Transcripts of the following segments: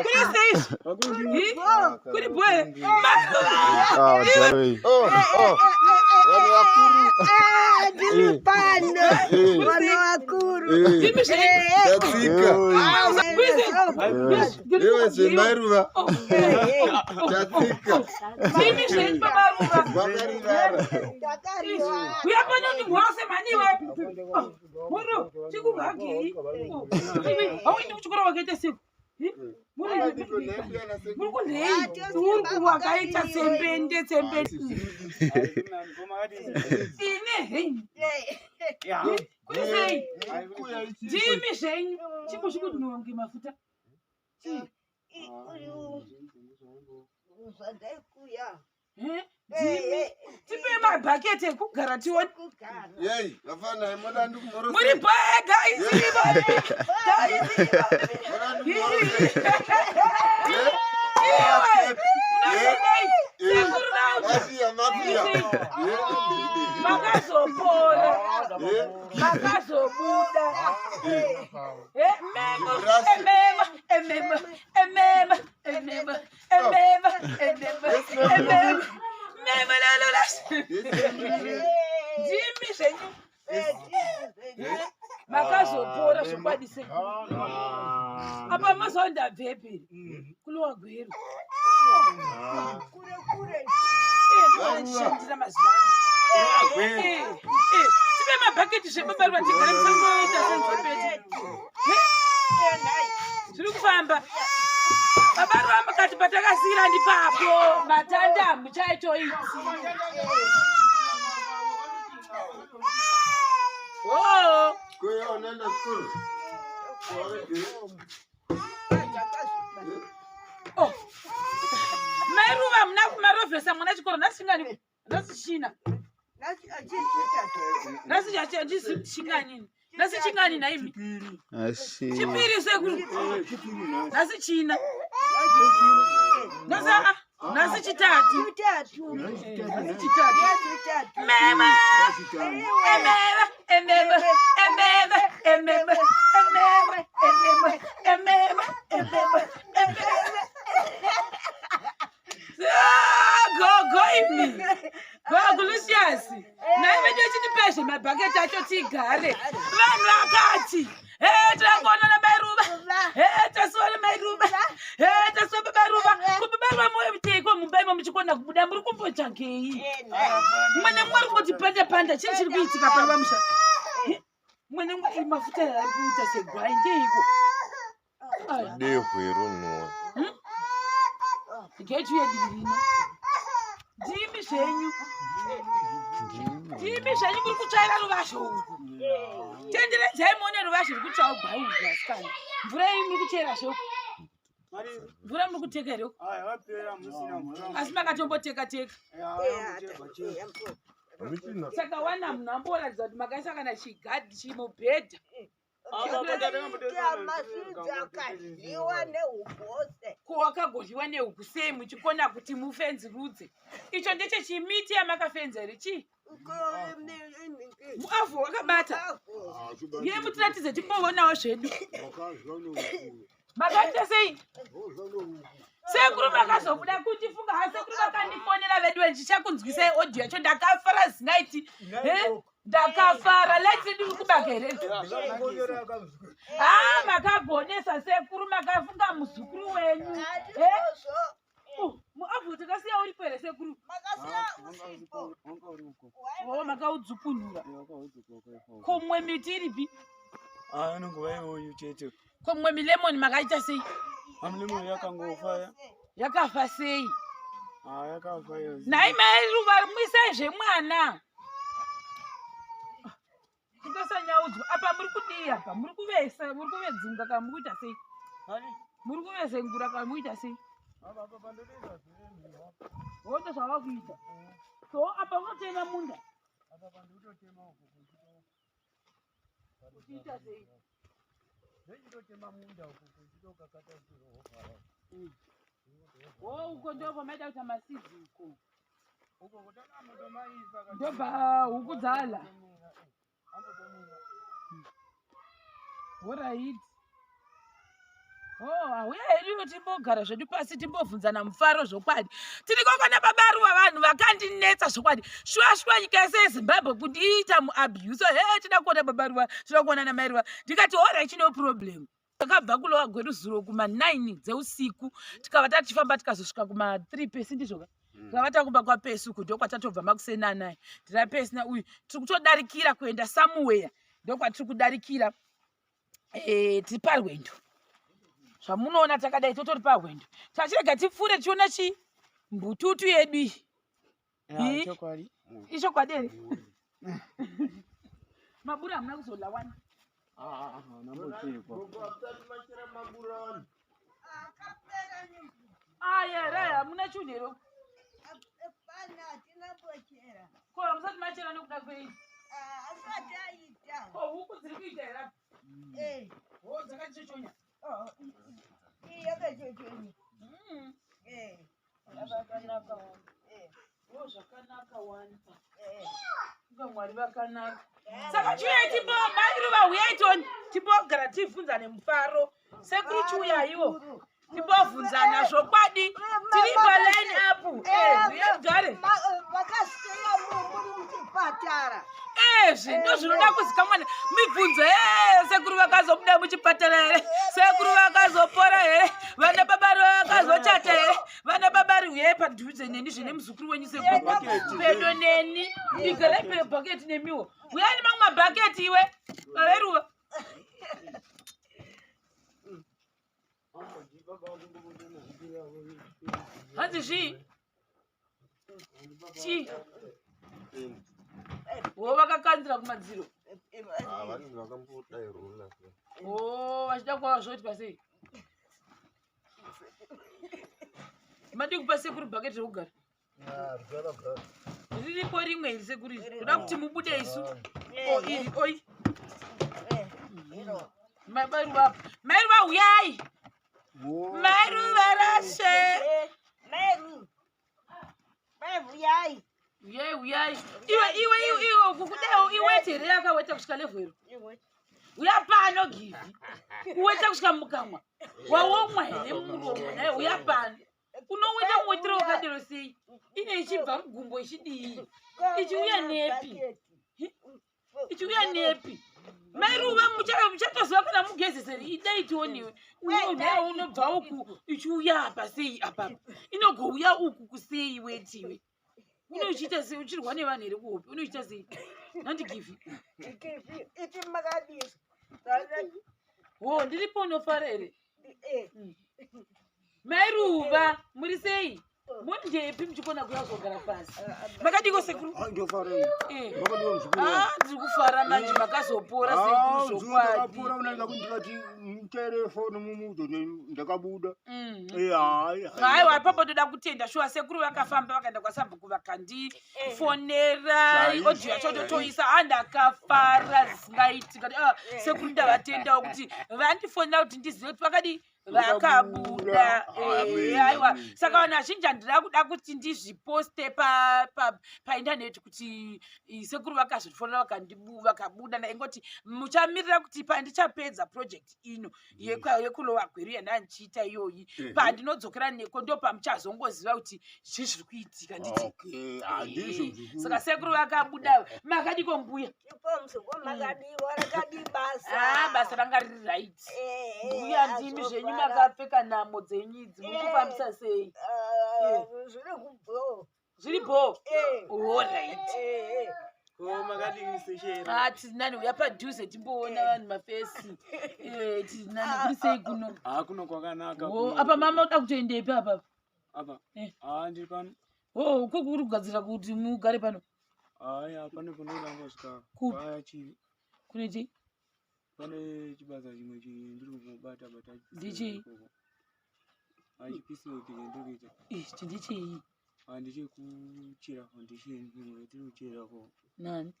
Kuri sei? Kuri boe. Ah, oh, oh. Vanhu vakuru. Ndiri pano. Vanhu vakuru. Tatsika. Iwe zvemaruva. Tatsika. Ndimi zvenyu baba Ruva. Vakarivara. Uya pano ndimhorose mhani iwe. Muro, chikuhagei. Iwe, hauendi kuchikoro wakaita sei? Muri kunhei? Uri wakaita tsembende tsembende. Ine henyu. Kuri sei? Ndimi zvenyu. Chimbo chikunonge mafuta. Chii? Zvandaikuya. Ndimi. Tipei mabhaketi ekugara tione. Yei, vafana, moda ndikumhorose. Muri boe guys. Guys. Moda ndikumhorose. Iwe. Unosenei? Sekuru vangu. Mafia, mafia. Makazopora. Makazobuda. Memo, emema, emema, emema, emema, emema, emema, emema. Memo lalo la. Ndimi zvenyu. Makazopora zvokwadi sekuru. Apa mazuva ndabvepi? Kulowa Gweru. Kure kure. Ndishandira mazuva ano. Tipe mabhaketi zvebabarwa tigare musangoita senzepete. Zviri kufamba. Babarwa mukati patakasiyira ndipapo. Matanda hamuchaitoiti. Oh. Kuya unaenda chikoro? Oh. Mai Ruva muna kumarovhesa mwana chikoro nhasi chingani? Nhasi china. Nhasi chachi chingani? Nhasi chingani naimi? Chipiri sekuru. Nhasi china. Nhasi a nhasi chitatu. Chitatu. Nhasi chitatu. Chitatu. Mema. Emema, emema, emema, emema, emema, emema, emema, emema, emema. Ah, gogo imi. Gogo Lucius. Nai vedu vachitipezve mabhaketi acho tigare. Vanhu vakati, "Hey, takuona namai Ruva. Hey, tasuwa namai Ruva. Hey, tasuwa baba Ruva." Ko baba Ruva moiteiko mumba imo muchikona kubuda muri kumbotsvagei? Mumwe nemumwe ari kungoti panda panda. Chii chiri kuitika pano pamusha? Mumwe nemumwe iri mafuta ari kuita segwai ndeiko? Aya. Dehwe ronhuwa. Getu yedu rino. Ndimi zvenyu. Ndimi zvenyu muri kutsvaira ruvazhe urwu. Tenderedzai muone ruvazhe ruri kutsva gwai urwu asikana. Mvura iyi muri kuchera zve uku. Mvura muri kuteka here uku? Asi makatomboteka teka. Saka wana munhu amboratidza kuti makaisa kana chigadhi chimubhedha. Masidzi akadyiwa nehuku ose. Ko wakagodyiwa nehuku sei muchikona kuti mufenzerudze? Icho ndechechimiti yamakafenza here chii? Muavhu wakabata. Ye mutiratidze timboonawo zvedu. Makaita sei? Sekuru makazobuda kundifunga ha sekuru vakandifonera vedu ndichakunzwisai audio yacho ndakafara zinaiti. Ndakafara light redu riri kubaka here? Ha makagonesa sekuru makafunga muzukuru wenyu. Muavhu takasiya uripo here sekuru? Oh, makaudzupunura. Ko mumwe miti iripi? Anongova iwoyu chete. Ko mumwe milemoni makaita sei? Amulemoni yakangofa. Yakafa sei? Yakafa iyo. Nhai mai Ruva mwisai zvemwana. Ndosanyaudzwa apa muri kudii apa? Muri kuvesa, muri kuvedzunga kana muri kuita sei? Muri kuvezengura kana muri kuita sei? Woto zvavakuita. So apa unotema munda. Uchiita sei? Oh, uko ndobva maida kuita masidzi uko. Ndobva huku dzala. Horaiti. Oh, hauya hedu timbogara zvedu pasi timbobvunzana mufaro zvokwadi. Tiri koko nababa Ruva vanhu vakandinetsa zvokwadi. Shuwa shuwa nyika yese yeZimbabwe kundiita muabuse. He tinoda kuona baba Ruva, tinoda kuona namai Ruva. Ndikati horaiti no problem. Takabva kulowa gwedu zuro kuma 9 dzeusiku tikava tachifamba tikazosvika kuma 3 pesi ndizvoka. Tikava takumba kwaPesi uku ndokwatatobva makuseni anaya. Tira Pesi na uyu tiri kutodarikira kuenda somewhere ndokwatiri kudarikira. Eh, tiri parwendo. Zvamunoona takadai totori parwendo. Tachirega tipfuure tione chi mbututu yedu iyi. Ya, chokwadi. Ichokwadi here? Mabura hamuna kuzola wani. Ah, ah, ah, nambochekwa. Akapera nemvura. Aya, raya hamuna chinhu here? Pana hatina mbochera. Ko hamusati machera nekuda kwei? Asati aita. Ko huku dziri kuita here apa? Eh, Ho dzakachochonya. oh, iyi yakachochonya. Eh, Zvakanaka wani. eh, Ho zvakanaka wani. eh. Inga Mwari vakanaka. Saka chiuyai timbo mai Ruva huyai tione timbogara tibvunzane mufaro. Sekuru chiuyaiwo. Timbobvunzana zvokwadi. Tiri pa line up. Eh, huyai mugare. Vakasiya muri muchipatara. Ezvi ndozvinoda kuzikamwa mibvunzo. Eh, sekuru vakazobuda muchipatara here? Sekuru vakazopora here? Vana baba vakazochata here? Vana baba huyai padhuze neni zvine muzukuru wenyu sekuru. Pedo neni. Igarai pebhaketi nemiwo. Huyai nemamwe mabhaketi iwe. Vaveruva. Hanzi zvii? Chii? Wo vakakanzira kumadziro. Vanenge vakambodai rula. Oh, vachida kuva zvoitwa sei? Madii kupa sekuru bhaketi rekugara? Riripo rimwe iri sekuru iri. Kuda kuti mubude isu. O iri oi. Mai Ruva apa. Mai Ruva huyai. Mai Ruva rashe. Mai Mai huyai. Huyai huyai. Iwe iwe iwe iwe kukudai iwete here yakaweta kusvika level iro. Uya pano Givi. Kuweta kusvika mukamwa. Wawomwa here muromo naye uya pano. Unoweta muwetero wakadero sei? Ine ichibva mugumbo ichidii? Ichiuya nepi? Ichiuya nepi? Mai Ruva muchatoziva kana mugezeseri idai tioniwe. Uye naye unobva uku ichiuya apa sei apa. Inogouya uku kusei wetiwe. Unochiita sei uchirwa nevanhu here kuhope? Unochiita sei? Nandi Givi. Iti makadii? Ho ndiripo unofara here? Eh, Mai Ruva muri sei? Mundepi muchikona kuya kuzogara pasi? Makadiko sekuru? Ndofara. Eh. Makadiwa muzukuru. Ah, ndiri kufara manje makazopora sekuru zvokwadi. Ndakapora unaenda kundikati mutelefoni mumudzo ndakabuda. Mhm. Eh, hayi. Aiwa ipapo toda kutenda shuwa sekuru vakafamba vakaenda kwasabhuku vakandifonera Chaizvo, audio yacho totoisa andakafara zvisingaiti kati ah, sekuru ndavatendawo kuti vandifonera kuti ndizive kuti vakadi vakabuda. Vakabuda. Eh, Amen, aiwa amen. saka vanhu vazhinji handida kuda kuti ndizviposte paindaneti kuti sekuru vakazvifonera vakabuda ndaingoti muchamirira kuti pandichapedza project ino yekulowa Gweru yandandichiita iyoyi pandinodzokera neko ndo pamuchazongoziva kuti zvii zviri kuitika nditi. Okay, handizvo Eh, muzukuru. Saka sekuru vakabuda. Makadiko mbuya? Ipo muzukuru makadiwa rakadii basa? Ah, basa ranga riri right. Eh, eh, Mbuya ndimi zvenyu azofara. makapfeka namo dzenyu idzi muri Eh. kufambisa sei? Ah, zviri kubho. Zviri bho. Eh. Alright. Eh, eh. Ko makadini seshera? Ah, tinani uya padhuze timboona vanhu mafesi. Eh, tinani kuri sei kuno? Ah, kuno kwakanaka. Ho, kuno. apa mama uda kutoendepi apa? Apa. Eh. Ah, ndiri pano. Ho, uko kuri kugadzira kuti mugare pano. Hayi, pane panoda ngosvika. Kupi? Paya chi Kune chii? pane chibasa chimwe ndiri kubata bata. Ndichii? Achipisiwe ndiri kuita. Ih, chindichii? Ah, ndichekuchera foundation imwe tiri kuchera ko. Nani?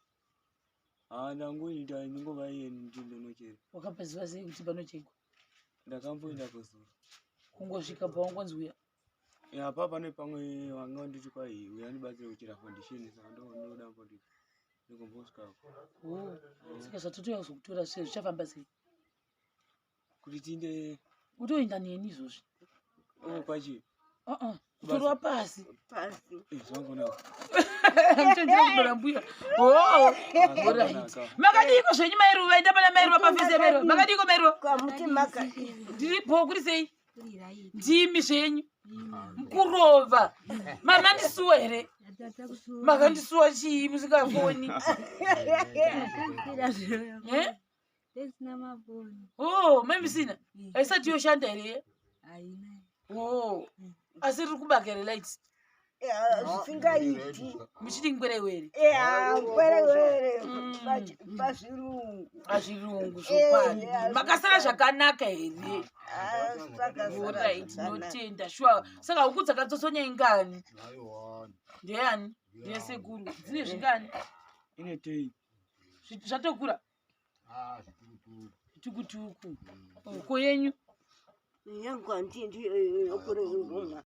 Ah, ndangoita ndingova iye ndindonochera. Wakapaziva sei kuti panochekwa? Ndakamboenda kuzuru. Kungosvika pawangonzi uya. Ya, pa pane pamwe vanga vanditi kwai uya ndibatsire kuchera foundation saka ndoda mbonditi ndikombosvika. Oh, saka zvatotouya kuzokutora sei zvichafamba sei? Kuti tiinde. Utoenda neni izvozvi. Oh, kwachi. Uh-uh, kutorwa pasi. Pasi. Eh, zvangonaka. Muchenjera kudora mbuya. Oh, alright. Makadiko zvenyu mairuva? Enda pana mairuva pafesi yamairuva. Makadiko mairuva? Kwamuti makadii? Ndiripo, kuri sei? Ndimi zvenyu kurova. Mamandisuwa here? Makandisuwa chii musingafoni? Eh? Oh, mai musina haisati yoshanda here? Oh, asi riri kubaka here light? Zvisingaiti. Muchiti ngwerewere. Ngwerewere pazvirungu. Azvirungu zvokwadi. Makasara zvakanaka here? Takasara Alright. zvakanaka. Notenda shuwa. Saka huku dzakatsotsonya ingani? Ndeyani? Ndeyesekuru. Dzine zvingani? Ine tei. Zvatokura tukutuku. Ko yenyu? Yangu handindi yokureruma.